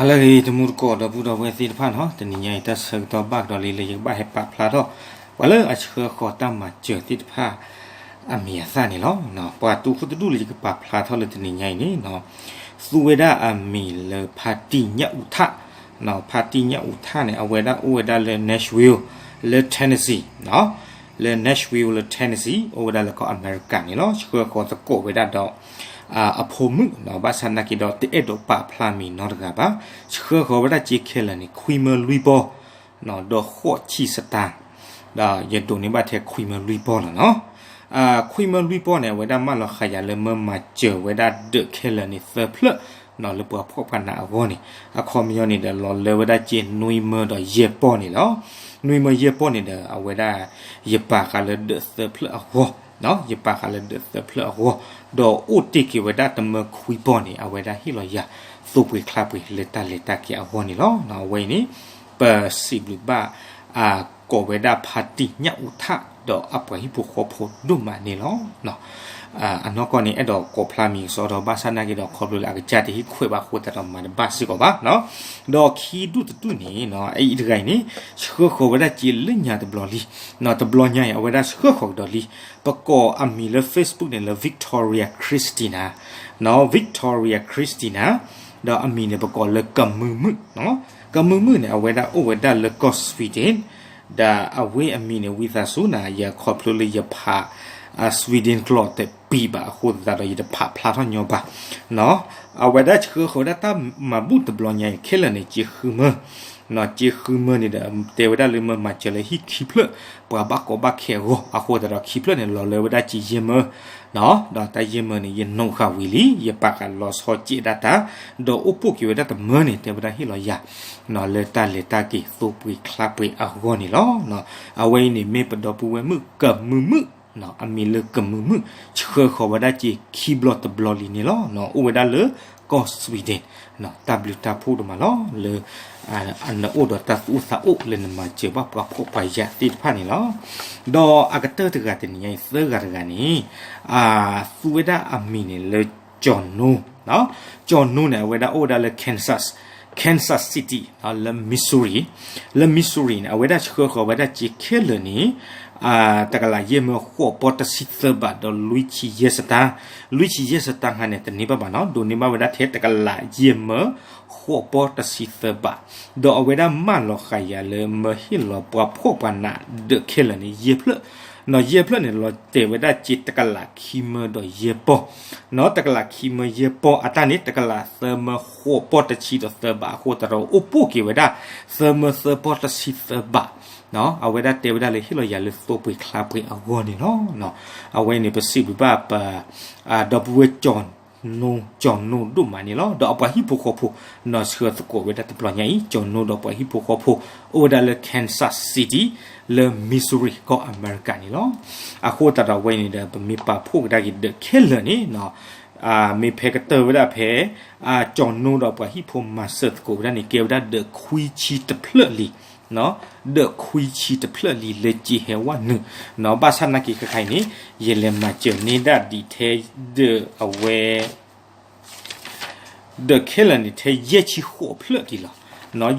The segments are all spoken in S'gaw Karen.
ဟါလၢအဂ့ၤ တံၤသကိး ဒီပုၢ်ဒီဝဲၢ်သ့ၣ်တဖၣ်န့ၣ်, တနံၤညါအံၤ တၢ်ဆၢကတီၢ်ဘၣ်ကဒီးလံ လၢယကဘၣ်ဟဲပာ်ဖျါထီၣ် ပှၤလၢအဆှၢဃီၤတၢ်မၤစၢၤသ့ၣ်တဖၣ် အမံၤအသၣ်န့ၣ်လီၤ. ပှၤတူၢ်ခိၣ်တဒူၣ်လၢယကပာ်ဖျါထီၣ်လၢတနံၤညါအံၤန့ၣ်, သူဝဲဒၣ်အမံၤလၢ ဖါတံၢ်ညၣ်အူထၣ်, ဖါတံၢ်ညၣ်အူထၣ်န့ၣ် အဝဲဒၣ်အိၣ်ဝဲဒၣ်လၢ Nashville လၢ Tennessee လၢ Nashville လၢ Tennessee အိၣ်ဝဲဒၣ်လၢကီၢ်အမဲရကၤန့ၣ်လီၤ. ဆှၢဃီၤသကိးဝဲဒၣ်ဒီး အဖိမုၣ်, ဘၣ်ဆၣ်နာ်က့ဒီး တအဲၣ်ဒိးပာ်ဖျါမံၤနီတဂၤဘၣ်. ဆှၢဃီၤဝဲဒၣ်စ့ခဲလၢာ်န့ၣ် ခွံမၢလွံၢ်ပီၢ် ဒီးဃိးဆံစတၢ်, ဒီးယဒိးန့ၢ်ဘၣ်ထဲခွံမၢလွံၢ်ပီၢ်လီၤနီၤ. ခွံမၢလွံၢ်ပီၢ်န့ၣ် အဝဲဒၣ်မၢလီၤဃာ်ယၤလၢမၢမၤစၢၤဝဲဒၣ်ဒၢးခဲလၢာ်န့ၣ်သၢဖျၢၣ် လၢပှၤဖှီၣ်ပှၤနးအဂီၢ်န့ၣ်, အခီပညီန့ၣ်ဒီး လီၤလၢဝဲဒၣ်စ့နွံမၢဒီးယဲၢ်ပီၢ်န့ၣ်လီၤ. နွံမၢယဲၢ်ပီၢ်န့ၣ်ဒီး အဝဲဒၣ် ယပာ်ဃာ်လၢဒၢးသၢဖျၢၣ်အဂီၢ်, ယပာ်ဃာ်လၢဒၢးသၢဖျၢၣ်အဂီၢ်, ဒီးအိၣ်တ့ၢ်က့ၤဝဲဒၣ်တမၢခွံပီၢ်န့ၣ် အဝဲဒၣ်ဟ့ၣ်လီၤယၤ သိပှ့ၤချါပှ့ၤလၢတၢ်လဲၤတၢ်က့ၤအဂီၢ်န့ၣ်လီၤ. အဝဲအံၤန့ၣ် ပစံးဘျုးဘၣ် ကိးဝဲဒၣ်ဖါတံၢ်ညၣ်အူထၣ် ဒီးအပှၤဟံၣ်ဖိဃီဖိဒိၣ်မးန့ၣ်လီၤ. အနီၢ်ကီၢ်န့ၣ် အဲၣ်ဒိးကိးဖျါမံၤကစီဒီး ဘၣ်ဆၣ်နာ်က့ဒီး ခီဖျိလၢအကစၢ်တဟ့ၣ်ခွဲးဘၣ်အဃိသတးဒီး မၤတဘၣ်စ့ၢ်ကီးဘၣ်. ဒီးခံဒူၣ်တဒူၣ်န့ၣ် အအံၤတဂၤအံၤန့ၣ် ဆှၢဃီၤဝဲဒၣ်စ့လၢညါတဘျီလံ, တဘျီညါအံၤ အဝဲဒၣ်ဆှၢဃီၤကဒီးလံ. ပကိးအမံၤလၢ Facebook န့ၣ်လၢ Victoria Christina, Victoria Christina, ဒီးအမံၤန့ၣ် ပကိးလၢကမုာ်မုာ်, ကမုာ်မုာ်န့ၣ် အဝဲဒၣ်အိၣ်ဝဲဒၣ်လၢကီၢ် Sweden, ဒီးအဝဲအမံၤန့ၣ် ဝံသးစူၤနၤ ယခီဖျိလၢယဖး Sweden ကျိာ်တပံၤဘၣ်အဃိသတးဒီး ယတဖးဖျါထီၣ်ညီဘၣ်. အဝဲဒၣ်ဆှၢဃီၤဝဲဒၣ်တၢ်မၤဘူၣ်တဘျီညါအံၤ ခဲလၢာ်န့ၣ် စ့ဃုမၢ, စ့ဃုမၢန့ၣ်ဒီး တဲဝဲဒၣ်လၢမၢမၤစၢၤလၢဟံၣ်ခံဖျၢၣ် ပှၤဘၣ်ကီဘၣ်ခဲအဂီၢ် အဃိသတးဒီး ခံဖျၢၣ်န့ၣ် လီၤလၢဝဲဒၣ်စ့ယဲၢ်မၢ, ဒီးတၢ်ယဲၢ်မၢန့ၣ် ယနိးဃာ်ဝံၤလံ ယပာ်ဃာ်လီၤဆီစဲးဒၣ်တၢ်, ဒီးအိၣ်ပိာ်က့ၤဝဲဒၣ်တမၢန့ၣ် တဲဝဲဒၣ်ဟ့ၣ်လီၤယၤ လၢတၢ်လဲၤတၢ်က့ၤသိပှ့ၤချါပှ့ၤအဂီၢ်န့ၣ်လီၤ. အဝဲအံၤန့ၣ် မ့ၢ်ပဒီပုၢ်ဝဲၢ်မုၣ်ကမုာ်မုာ်, အမံၤလၢကမုာ်မုာ် ဆှၢဃီၤဝဲဒၣ်စ့ခံဘျီတဘျီလံန့ၣ်လီၤ. အိၣ်ဝဲဒၣ်လၢကီၢ် Sweden, တၢ်ဘျုးတၢ်ဖှိၣ်ဒိၣ်မးလီၤ လၢ နအိၣ်ဒီးတၢ်သူၣ်အိၣ်သးအိၣ်လၢနမၤစၢၤဘၣ်ပှၤဖှီၣ်ပှၤယာ်သ့ၣ်တဖၣ်န့ၣ်လီၤ. ဒီးအကတၢၢ်တဂၤတနံၤညါအံၤ သၢဂၤတဂၤန့ၣ် သူဝဲဒၣ်အမံၤန့ၣ်လၢ ကၠီၤနိ, ကၠီၤနိန့ၣ် အဝဲဒၣ်အိၣ်ဝဲဒၣ်လၢ Kansas, Kansas City လၢ Missouri, လၢ Missouri န့ၣ် အဝဲဒၣ်ဆှၢဃီၤဝဲဒၣ်စ့ခဲလၢာ်န့ၣ် တကလးယဲၢ်မၢဃိးပီၢ်တဆံသၢဘးဒီးလွံၢ်ဆံယဲၢ်စတၢ်, လွံၢ်ဆံယဲၢ်စတၢ်ခါန့ၣ် တန့ၢ်ဘၣ်ဘၣ်နီၤ, ဒိးန့ၢ်ဘၣ်ဝဲဒၣ်ထဲတကလးယဲၢ်မၢဃိးပီၢ်တဆံသၢဘး, ဒီးအဝဲဒၣ်မၢလီၤဃာ်ယၤလၢမၢဟ့ၣ်လီၤပှၤဖှီၣ်ပှၤနးဒၢးခဲလၢာ်န့ၣ် ယဲၢ်ဖျၢၣ်, ယဲၢ်ဖျၢၣ်န့ၣ် လီၤတဲာ်ဝဲဒၣ်စ့တကလးခံမၢဒီးယဲၢ်ပီၢ် နီၤ, တကလးခံမၢယဲၢ်ပီၢ်အတၢ်န့ၣ် တကလးသၢမၢဃိးပီၢ်တဆံဒီးသၢဘးအဃိသတးဒီး အိၣ်ပိာ်က့ၤဝဲဒၣ် သၢမၢသၢပီၢ်တဆံသၢဘး, အဝဲဒၣ်တဲဝဲဒၣ်လၢဟ့ၣ်လီၤယၤလၢသိပှ့ၤချါပှ့ၤအဂီၢ်န့ၣ်လီၤ. အဝဲန့ၣ် ပစံးဘျုးဘၣ်ပ ဒီပုၢ်ဝဲၢ် ကၠီၤနိဒိၣ်မးန့ၣ်လီၤ. ဒီးအပှၤဟံၣ်ဖိဃီဖိ နီၤ ဆှၢသကိးဝဲဒၣ်တဘျီညါအံၤ ကၠီၤနိဒီးပှၤဟံၣ်ဖိဃီဖိ အိၣ်ဝဲဒၣ်လၢ Kansas City လၢ Missouri ကီၢ်အမဲရကၤန့ၣ်လီၤ. အဃိသတးဒီးအဝဲန့ၣ်ဒီး ပမ့ၢ်ပာ်ဖှိၣ်ကဒါက့ၤဒၢးခဲလၢာ်န့ၣ် မ့ၢ်ဖဲကတၢၢ်ဝဲဒၣ်ဖဲ ကၠီၤနိဒီးပှၤဟံၣ်ဖိမၤစၢၤသကိးဝဲဒၣ်န့ၣ် ကဲဝဲဒၣ်ဒၢးခွံဆံတဖျၢၣ်လံ, ဒၢးခွံဆံတဖျၢၣ်လံလၢစ့ဟဲဝဲနုာ်, ဘၣ်ဆၣ်နာ်က့ခဲခါအံၤန့ၣ် ယလဲၤမၤစၢၤန့ၢ်ဒၣ်ဒံးထဲဒၢးအဝဲ ဒၢးခဲလၢာ်န့ၣ် ထဲယဲၢ်ဆံဃိးဖျၢၣ်ဒံးလီၤ.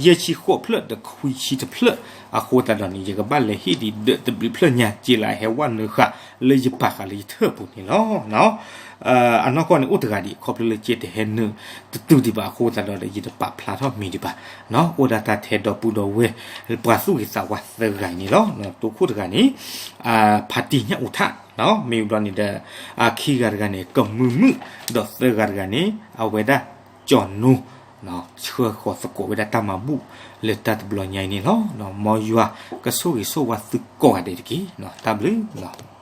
ယဲၢ်ဆံဃိးဖျၢၣ်ဒီးခွံဆံတဖျၢၣ် အဃိသတးဒီးန့ၣ် ယကဘၣ်လဲၤဟ့ၣ်ဒံးဒၢးတဘျုးဖျၢၣ်ညါ စ့လၢအဟဲဝဲနုာ်ဃာ်လၢယပာ်ဃာ်လၢယထၢၣ်ပူၤန့ၣ်လီၤ. အနီၢ်ကီၢ်န့ၣ်အိၣ်တဂၤဒံး ခီဖျိလၢစ့တဟဲနုာ်တတုၤဒံးဘၣ်အဃိသတးဒီး ယတပာ်ဖျါထီၣ်မံၤဒံးဘၣ်. အိၣ်ဒၣ်တၢ်ထဲဒီပုၢ်ဒီဝဲၢ် ပှၤသူၣ်ဂ့ၤသးဝါသၢဂၤအံၤန့ၣ်လီၤ. တိခိၣ်တဂၤန့ၣ် ဖါတံၢ်ညၣ်အူထၣ်, မ့ၢ်ဘျီန့ၣ်ဒီး ခံဂၤတဂၤန့ၣ် ကမုာ်မုာ်, ဒီးသၢဂၤတဂၤန့ၣ် အဝဲဒၣ်ကၠီၤနိ ဆှၢဃီၤသကိးဝဲဒၣ်တၢ်မၤဘူၣ်လၢတၢ်တဘျီညါအံၤန့ၣ်လီၤ. မ်ယွၤကဆိၣ်ဂ့ၤဆိၣ်ဝါသုကိးဂၤဒဲးတက့ၢ်. တၢ်ဘျုးလီၤ.